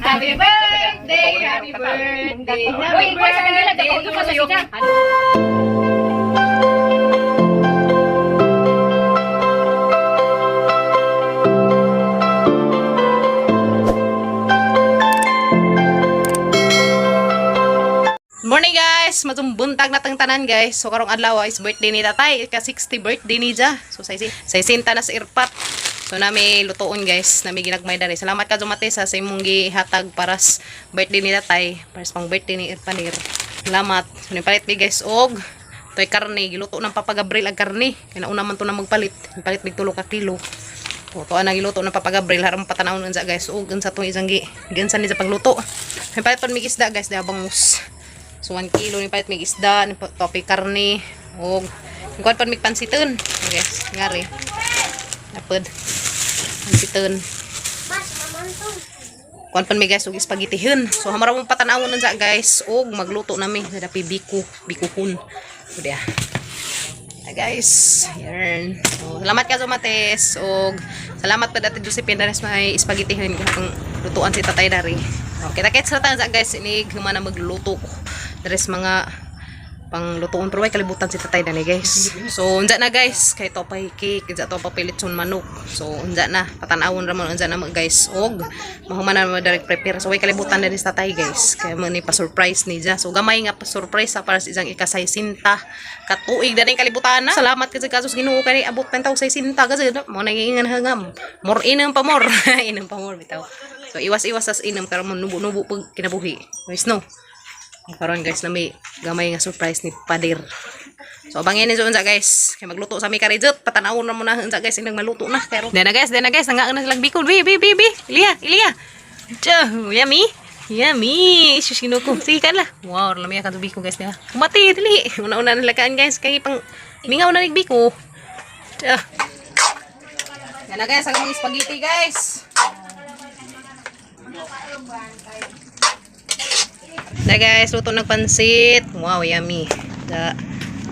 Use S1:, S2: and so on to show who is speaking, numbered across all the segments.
S1: Happy birthday, happy birthday, happy birthday to you. Morning, guys! Matumbuntag na tang tanan, guys. So karong adlaw is birthday ni tatay, ika 60 birthday ni ja. So say sinta na sa irpat. So nami lutoon, guys, nami ginagmay diri. Salamat ka Mate sa imong gihatag para sa birthday ni tatay, para sa pang birthday ni Irpanir. Salamat. So nipalit mi, guys, og toy karne, giluto ng Papa Gabriel ang karne. Kay nauna man to na magpalit. Nipalit mig 3 ka kilo. To to ang giluto ng Papa Gabriel harang patanawon unsa, guys, ug unsa tong isang gi giunsa ni sa pagluto. Nipalit pud mig isda, guys, di bangus. So 1 kilo ni palit mig isda, ni topi karne, ug kuan pa mig pansiton. Guys, ngari. Napod. Pansiton. Kuan pa mi, guys, ug spaghettihon. So hamara mong patanawon unsa, guys, ug magluto nami dapi biko, bikuhon. So diya. Ah, guys, yarn. So, salamat ka Mates ug salamat pa dati Josephine daris may spaghetti hin kung lutuan si tatay dari. Okay, kita kits na guys, inig humana magluto. Daris mga panglutuon pero way kalibutan si tatay dani, guys. So unja na, guys, kay to pay cake, unja to pa litson manok. So unja na patan-awon ra mo unja na mo, guys, og mahuman na mo direct prepare. So way kalibutan dani sa tatay, guys. Kay mo ni pa surprise ni ja. So gamay nga pa surprise sa para sa isang ikasaysinta katuig dani kalibutan na. Salamat kasi kasos Ginoo kay abot tan taw saysinta kasi mo nangingan hangam. More inom pa more. Inom pa more bitaw. So iwas-iwas sa inom karon mo nubo-nubo pag kinabuhi. Guys, no. Karon, guys, na may gamay nga surprise ni Pader. So abangin ni unsa, guys. Kay magluto sa mi karijot, patanawon na mo na unsa, guys, inang maluto na pero. Dena, guys, dena, guys, nanga na silang bikon. Bi bi bi bi. Ilya, Ilya. Tiyo, yummy. Yummy. Sus, Ginoo ko. Sige kan lah. Wow, lami ka biko, guys, niya. Kumati dili. Una-una na kaan, guys, kay pang mingaw na nig biko. Tiyo. Yan na, guys, ang mga spaghetti, guys. Na, guys, luto ng pansit. Wow, yummy. Da.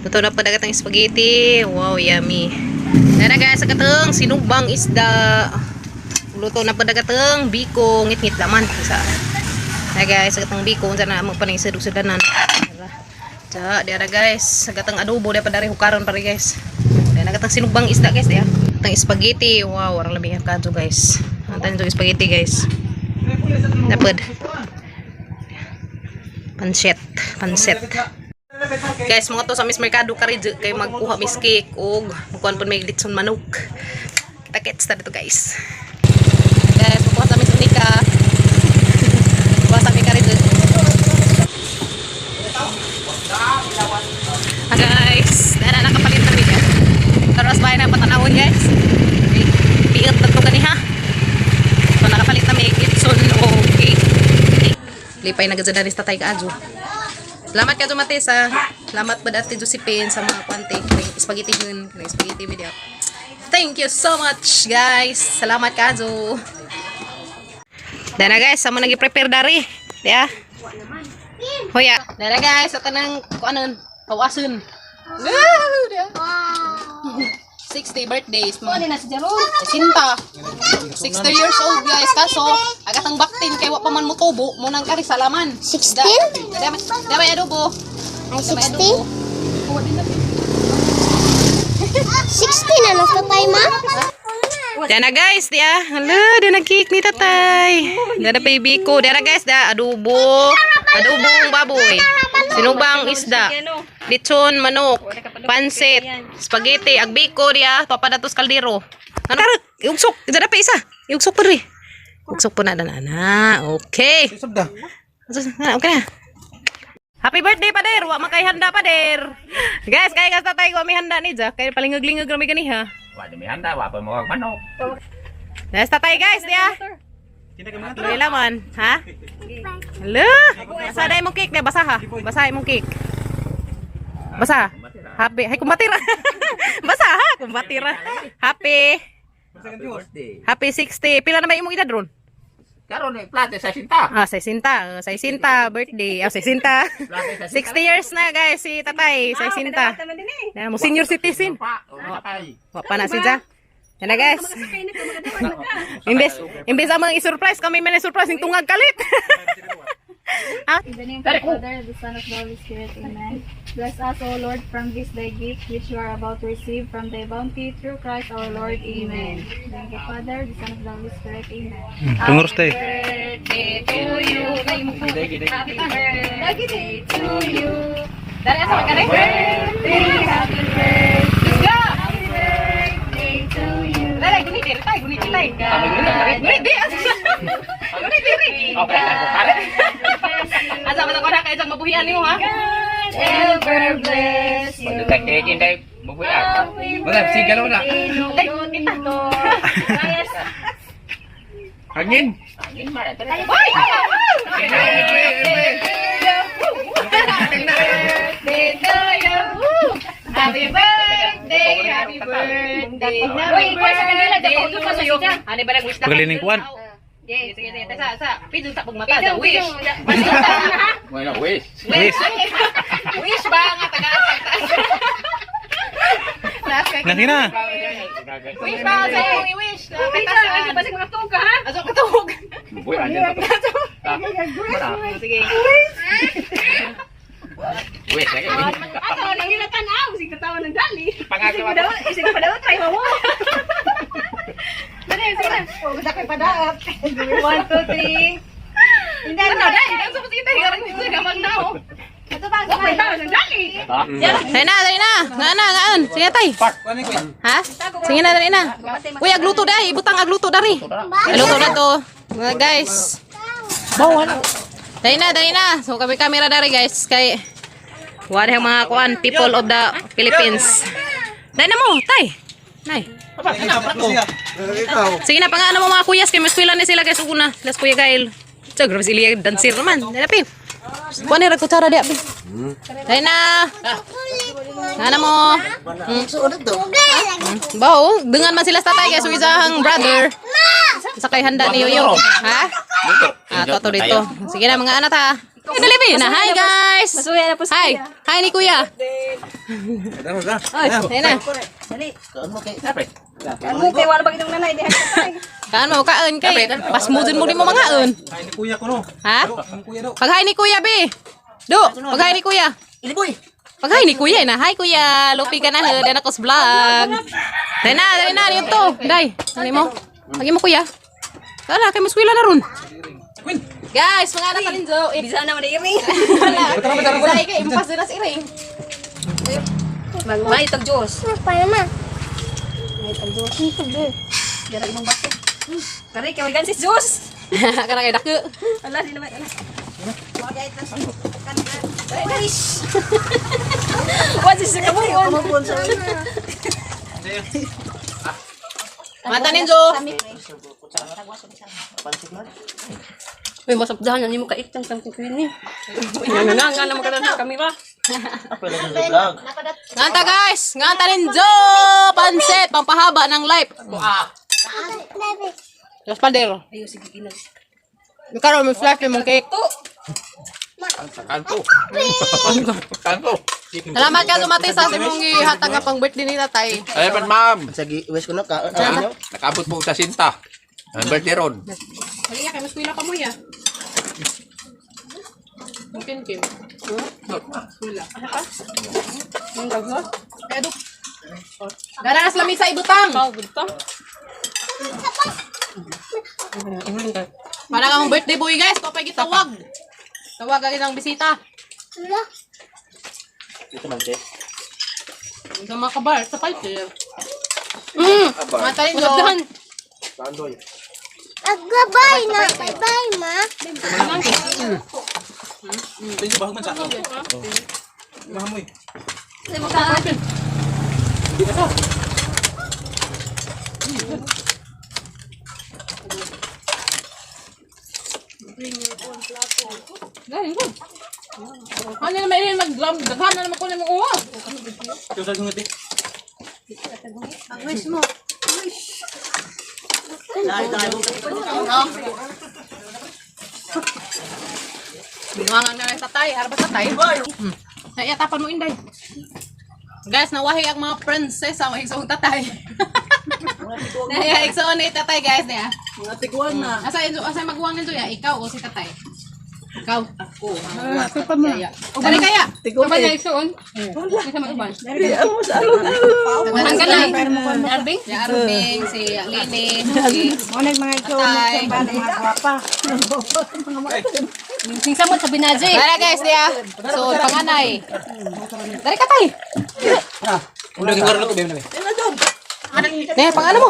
S1: Luto na pa dagat ang spaghetti. Wow, yummy. Na na, guys, sa katong sinubang isda. Luto na pa dagatang biko, ngit-ngit laman. Isa. Na, guys, sa katong biko, unsa na magpaning sudanan. Da, di ara, guys, sa katong adobo di pa dari hukaron pare, guys. Di na katong sinubang isda, guys, di. Katong spaghetti. Wow, warang labi kadto, guys. Ang tanin spaghetti, guys. Napad. Pansit. Pansit. Guys, mga to sa Miss Mercado kari kay magkuha miss cake og magkuhan po may litson manok. Kita kits ta dito, guys. Guys, magkuha sa Miss Unika. Kuha sa mi kari. Ah, guys, dana nakapalit na mi. Karos bahay na patanawon, guys. Piot na to ganiha. So nakapalit na may litson o cake. Lipay na gazada ni tatay kaadyo. Salamat ka Mates ha. Salamat ba Ate Josephine sa mga kwante. Spaghetti yun. Spaghetti video. Thank you so much, guys. Salamat kaadyo. Dana, guys, sa mo nagi-prepare dari. Ya. Hoya. Dana, guys, sa tanang kuanon, kawasun. Woo! Diya. 60 birthdays.
S2: Ano na si Jeron?
S1: Sinta. 60 years old, guys. Kaso, agatang baktin kay wa pa man mutubo, mo nang kari salaman.
S3: 16?
S1: Dami, dami adobo.
S3: Ay,
S1: Dami
S3: 60?
S1: adobo.
S3: 60 na nasa ma?
S1: Diyan na, guys, diya. Hala, diyan ang cake ni tatay. Diyan na baby ko. Diyan na, guys, diya. Adobo. Adobong baboy. Sinubang isda. Lechon, manok. Pansit. Spaghetti. Agbiko diya. Topa na tos kaldero. Ano? Tara, iugsok. Diyan na pa isa. Iugsok pa rin. Ugsok po na na na. Okay. Okay na. Happy birthday, Pader! Wa makay handa, Pader! Guys, kay kas tatay ko may handa ni Ja. Kay palingag-lingag rami ganiha.
S4: Wa di may handa, wa pa mo kag manok.
S1: Guys, tatay, guys, diya. Dili laman, ha? Hello? Basa na imong cake, basa ha. Basa imong cake. Basa. Happy. Hay kumbatira. Basa ha, kumbatira. Happy.
S4: Happy birthday.
S1: Happy 60. Pila na ba imong edad ron?
S4: Karon eh, plate sa sinta.
S1: Ah, 60. 60 birthday. Ah, 60. 60 years na, guys, si tatay, 60. Na mo senior citizen.
S4: Pa, o patay.
S1: Wa pa na si Ja. Yan na, guys. Imbes ang mga i-surprise kami man i-surprise ning tungag kalit.
S2: In the name of the Father, the Son, of the Holy Spirit, Amen. Bless us, O Lord, from this thy gift, which you are about to receive from thy bounty through Christ our Lord. Amen. In the name of the Father, the Son, of the Holy Spirit, Amen.
S5: Tungos tayo.
S1: Birthday to you. Happy birthday to you. Dali asa man kani? Birthday, happy birthday. Let's go. Happy birthday to you. Dali guni diri tay, guni diri tay. Guni di asa. Guni diri.
S4: Okay, kalit.
S1: Asa man ako na kay isang mabuhian nimo ha?
S2: Ever bless you.
S4: Pagdutag kay kinday bubuya. Wala sige na.
S1: Dai, kita.
S4: Hangin. Hangin mara.
S1: Hoy! Birthday to you. Happy birthday, happy birthday. Uy, ikaw sa kanila, dapat ko pa sa'yo. Ano ba nag-wish na?
S5: Pagalining kuwan.
S1: Sige, sige, sige. Sa, pidun sa pagmata, sa wish.
S4: Wala wish.
S1: Wish. Wish ba nga taga
S5: Nasi na.
S1: Wish ba sa iyong i-wish? Katasan. Basig mga tuog ka ha? Aso katuog.
S4: Bubuya dyan.
S1: Sige.
S4: Wish lagi.
S2: Asa man ang ginatanaw, sige katawa ng dali.
S4: Pangagawa.
S2: Isig pa daw try mo. Dali, sige na. One, two, three.
S1: Hindi na, dahil. Ang sa pasita, higarang dito sa gamag na oh.
S2: Okay, tawa ng dali.
S1: Dali na, dali na. Nga na, ngaan. Sige tay. Ha? Sige na, dali na. Uy, agluto dai. Ibutang agluto dari. Agluto na to. Mga guys. Dali na, dali na. So kami kamera dari guys kay wala yung mga kuan people of the Philippines. Dali na mo, tay. Nay. Sige na, pangaano mo mga kuyas kay mas ni sila guys una. Las Kuya Gail. So, grabe si Ilya dancer naman. Dali na, pi. Kuan ni kutsara di pi. Dali na. Sana mo. Bao, dengan man sila sa tatay guys, isang brother. Sa kay handa ni Yoyo. Ha? Ah, to dito. Sige na mga anak ha. Eh, dali ba na. Hi guys.
S2: Masuya na po
S1: Hi. Hi ni Kuya. Ay, ayun na.
S2: Ano kay wala ba kitong nanay diha?
S1: Kaan mo kaon kay pasmudon mo di mo mangaon.
S6: Ay, ni kuya ko no.
S1: Ha?
S6: Ang kuya do.
S1: Paghay ni Kuya B. Do, paghay ni Kuya. Paghay ni Kuya na. Hi Kuya, lupi ka na he, dan ako sa vlog. Dai na, dai na dito. Dai, ano mo? Pagi mo Kuya. Tara, kay mas na ron. Guys, mga anak rin zo.
S2: Bisa na man iring.
S1: Wala. Bisa kay impas na sa iring.
S2: Magmay tag Diyos.
S3: Pa ma.
S2: May tag Diyos. Dara imong bato. Kare kay wagan si Diyos.
S1: Kana kay dako.
S2: Ala di naman ala. Wish. What is the kamon?
S1: Mata ninjo.
S7: Uy, masabdahan na mo kaitang kang kukwini. Nga nga nga naman ka sa kamera.
S1: Nganta guys, nganta ninjo. Pansit pampahaba ng life. Los pader.
S7: Ayo sige kinag.
S1: Karon mo flash mong cake.
S4: Kanto. Kanto.
S1: Salamat ka sumati sa imong gihatag nga pang birthday ni tatay.
S4: Ay pan ma'am.
S8: Sige, wish ko na ka. Ano?
S4: Nakabot po sa sinta. Ang birthday ron.
S1: Dali kay mas kuila ka mo ya. Mungkin kim. Wala. Dara nas lamisa ibutang. Para ka mong birthday boy guys, to gitawag. Tawag ang isang bisita.
S8: Ito man, che.
S1: Sa mga kabar, sa palter. Mata rin
S7: Masabdahan.
S8: Tandoy.
S3: Agbabay na. Bye-bye ma.
S6: Tingin bahag man sa ato. Mahamoy.
S1: Ano naman yun mag-drum? Daghan na naman ko na mong uwa.
S6: Ito sa sunod eh.
S1: Binuangan na lang sa tay, harap sa tay. Naiyatapan mo inday. Guys, nawahi ang mga prinsesa, may isang tatay. Naya, igsoon ni tatay guys niya. Mga tiguan na. Asa asa maguwang nito ya? Ikaw o si tatay? Ikaw. Ako. Dali kaya.
S7: Tiguan ba niya igsoon? Wala. Ang kanay. Arbing?
S1: Si Arving, si Lini, si Tatay.
S7: Sing samot sa binaji.
S1: Tara guys niya. So, panganay. Dali ka tay. Ne, pangano mo?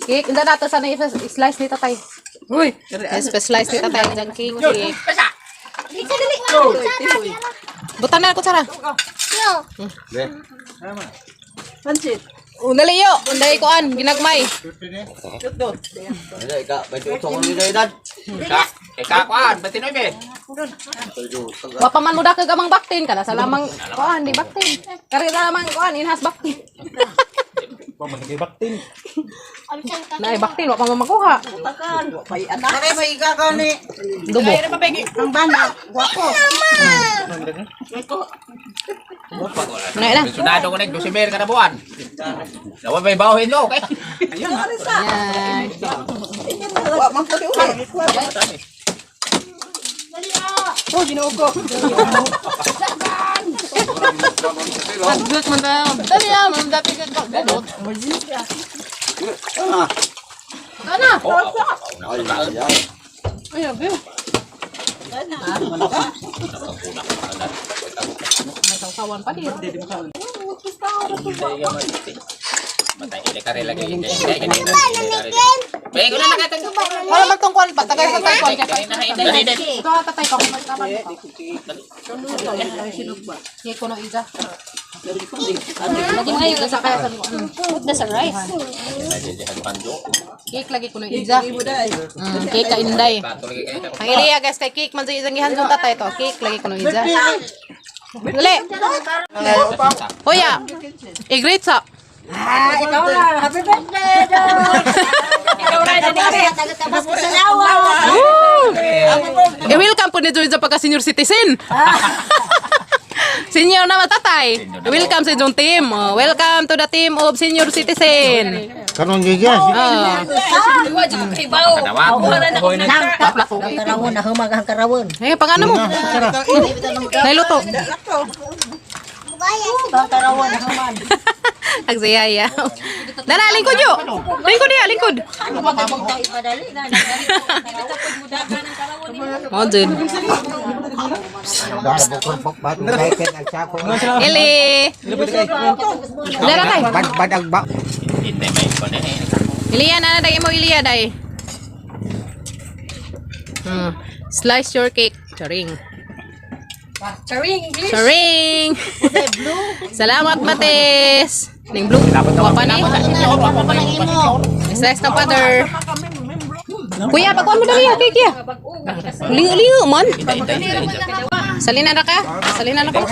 S1: Cake, hindi nato sana i-slice ni tatay. Uy, i-slice ni tatay ang cake. Butan na kutsara.
S3: Yo.
S1: Undali yo, unday kuan, ginagmay.
S4: Ika, ika kuan, 29.
S1: Wa pa man mo dakag amang baktin kada sa lamang kuan di baktin. Kari lamang kuan inhas baktin. Naay baktin wa pa man makuha.
S8: Kare may ka ni.
S1: Dubo.
S8: Ang bana, guwapo.
S1: Nay na.
S4: Sunado ko nag 12 kada buwan. Dawa may bawin lo, okay?
S1: Yan.
S8: Wa man pud uli.
S7: Pagdut man tayo.
S1: Dali ah, ma'am dati ka gudot. Kana.
S7: Ay, abi.
S1: May sawsawan pa din.
S4: Matay ile kare lagi. Bay ko na nakatang.
S1: Wala man tong kuan pa tagay sa tay kuan. Ito ang tatay ko. Kaya ko no iza.
S7: Lagi ngayon
S1: Sa kaya sa
S7: put na sa rice.
S1: Cake lagi ko no iza. Cake ka inday. Ang iliya guys kay cake man sa isang gihandong tatay to. Cake lagi ko no iza. Dali. Hoya. I-greet sa.
S3: Ah, ikaw na. Happy birthday, Dol. Ikaw na. Taga-tabas ko sa lawa.
S1: I-welcome po ni Joy sa pagka senior citizen. Senior na matatay. Welcome sa inyong team. Oh, welcome to the team of senior citizen.
S5: Kanon gigas.
S1: Oh.
S7: Iwa jud ko kay bawo.
S3: Ang karawon, nahumag ang karawon.
S1: Eh, pangano mo? Nailuto.
S3: Ang karawon, nahumag.
S1: Agsayaya. Dala, lingkod yo. Lingkod niya, lingkod. Oh, dun. Ili. Dala kay. Iliya na na mo Iliya day. Slice your cake. Charing.
S7: Charing English.
S1: Charing. Salamat Mates. Ning blue. Wa pa ni. Slice ng father. Kuya, pagkuhan mo dali ah, cake ya. Lingo-lingo man. Salina na ka? Salina na ka.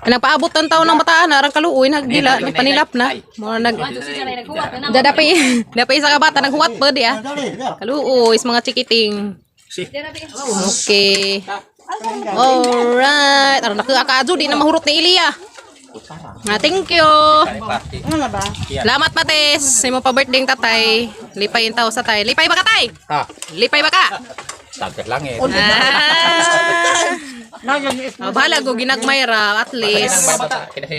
S1: Nagpaabot ang taon ng bataan, arang kaluoy nagdila, nagpanilap na. Mura nag
S7: Naghuwat na.
S1: Da dapay dapay isa ka bata naghuwat pa di ah. Kaluoy is mga chikiting. Okay. Alright. Aron nakaadyo di na mahurot ni Ilya. Ah, thank you. Salamat Mates. Sa imo pa birthday ang tatay. Lipay yung tao sa tay. Lipay ba ka tay?
S4: Ha.
S1: Lipay ba ka?
S4: Sagat lang eh.
S1: Ah. Oh, bahala ko ginagmay ra at least.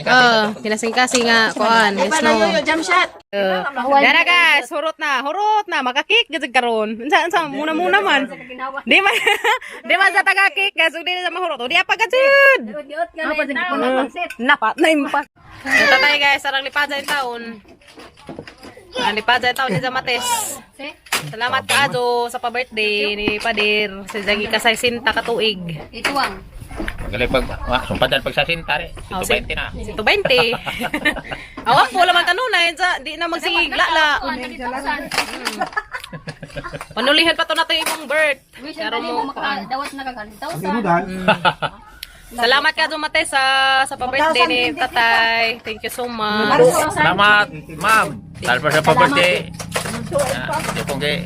S1: Oh, kinasing-kasing nga kuan. Yes no.
S8: Jump shot.
S1: Dara guys, hurot na, maka-cake gid karon. Unsa unsa muna-muna man. Di man di man sa taga cake guys, ug di sa mahurot. O di apa ka jud.
S2: Diot nga na yung tao.
S1: Napat na impa. Tatay guys, sarang lipad sa taon. Ang lipad sa taon ni Zamates. Salamat kaado sa pa-birthday ni Padir. Sa dagi kasay sinta katuig.
S2: Ituang.
S4: Magaling pag sumpadan pagsasinta re.
S1: Oh,
S4: 120 na.
S1: 120. Awa po laman kanunay sa di na magsigla la. Panulihan pa to natin imong birth.
S2: Wish
S1: Pero
S2: ang mo
S1: mo
S2: makadawat na kag 100,000.
S1: Salamat ka Zumate sa pa-birthday ni Tatay. Thank you so much.
S4: Salamat, ma'am. Dahil pa sa pa-birthday. Di kong kay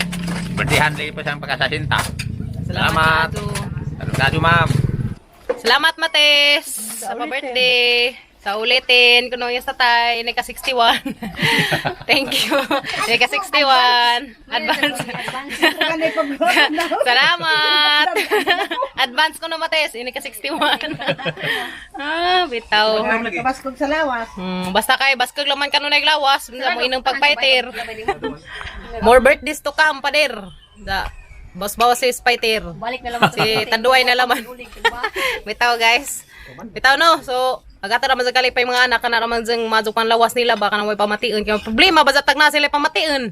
S4: birthday lagi pa siyang pagkasasinta. Salamat.
S1: Kado.
S4: Salamat, ma'am.
S1: Salamat Mates sa pa-birthday. Sa ulitin, kuno yung tatay, ini ka 61. Thank you. Ini ka 61. Advance. Salamat. Advance ko na mates, ini ka 61. Ah, bitaw.
S8: Kabaskog sa lawas.
S1: Basta kay baskog laman kanunay lawas, unsa mo inong pagfighter. More birthdays to come, pader. Da. Boss bawas si fighter.
S3: Balik na lang
S1: Si Tanduay na laman. Bitaw, guys. Bitaw no. So, agata raman sa kalipay mga anak kana raman jeng madyo pan lawas nila baka na may pamation kay problema ba sa tag na sila pamation.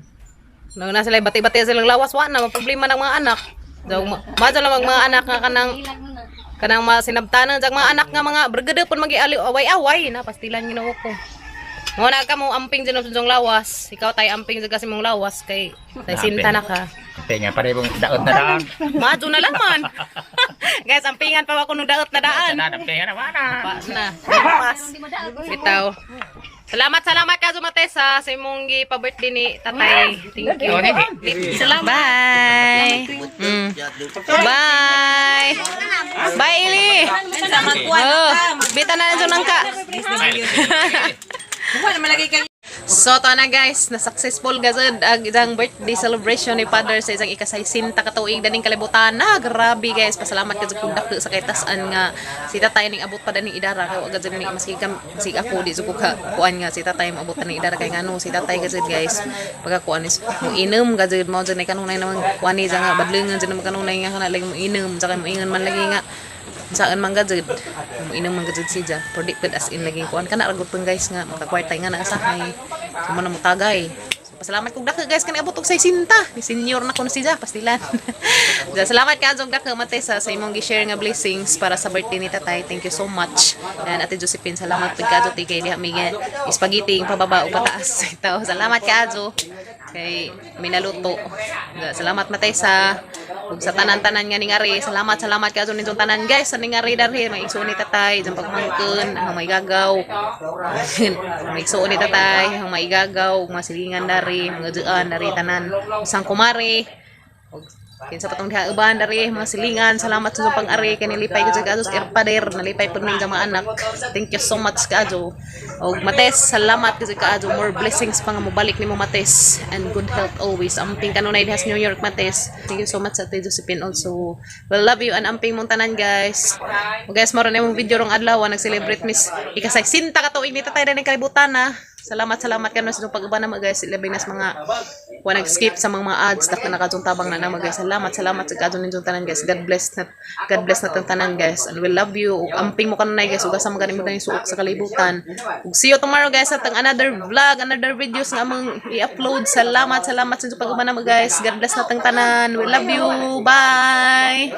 S1: No na sila bati-bati silang lawas, wa na problema ng mga anak. So, madyo lamang mga anak nga kanang kanang masinabtanan sa mga anak nga mga brigada pun magi away-away na pastilan Ginoo ko. Mo na ka mo amping dyan sa lawas. Ikaw tay amping dyan kasi mong lawas kay tay sinta na ka.
S4: Amping nga pare mong daot na daan.
S1: Madyo na laman. Guys, ampingan pa ako nung daot na daan.
S4: Tanan amping na wala.
S1: Pa na. Pas. Bitaw. Salamat, salamat ka Matesa sa imong gipa-birthday ni tatay. Thank you. Salamat. Bye. Bye. Bye, Ili. Oh, bita na lang dyan ka. So, to na guys, na successful gazud ang isang birthday celebration ni Father sa isang ikasaysinta katuig daning kalibutan. Na grabe guys, pasalamat ka jud dako sa kaytas-an nga si tatay ning abot pa daning idara kay wa gazud ni maski kam maski ako di jud ko ka kuan nga si tatay moabot pa ning idara kay ngano si tatay gazud guys pagka kuan is mo inom gazud mo jud ni kanunay naman kuan ni nga badlungan jud naman kanunay nga kana lagi mo inom saka mo ingon man lagi nga saan man gajud inom man gajud siya pero di pud as in laging kuan kana ra gud pud guys nga makakwartay nga naasahay so mo na mutagay. So, pasalamat kog dako guys kani abot og 60 ni senior na kuno siya pastilan. So, salamat ka og dako mate sa imong gi-share nga blessings para sa birthday ni tatay. Thank you so much. And Ate Josephine, salamat pud kadto ti kay diha mi spaghetti ing pababa o pataas. Ito, salamat kaadto kay minaluto. Salamat matay sa ug sa tanan-tanan nga ningari. Salamat, salamat kaadto ninyong tanan guys sa ningari darhi may igsuon ni tatay dyan pagmangkon ang may gagaw. May igsuon ni tatay ang may gagaw, mga silingan dari, mga duan dari tanan. Isang kumare ug kinsa patong diha uban dari mga silingan. Salamat sa pang-ari kay nilipay ko sa kaadto sa Erpader, nalipay pud ning mga anak. Thank you so much kaadto. Og Mates, salamat kasi kaadto. More blessings pa nga mobalik nimo Mates and good health always. Amping kanunay diha sa New York Mates. Thank you so much Ate Josephine also. Well, love you and amping mong tanan guys. O guys, maro na imong video rong adlaw nag-celebrate miss ikasay sinta ka tuig ni tatay dinhi kalibutan na. Salamat, salamat kano sa inyong pag-uban na mga guys. Labi na sa mga wa nag-skip sa mga ads dak na nakadtong tabang na na mga guys. Salamat, salamat sa kadtong ninyong tanan guys. God bless na tang tanan guys. And we love you. Ug amping mo kanunay guys. Ug asa man gani mo dani suok sa kalibutan. Ug see you tomorrow guys sa tang another vlog, another videos nga among i-upload. Salamat, salamat sa inyong pag-uban na mga guys. God bless na tang tanan. We love you. Bye.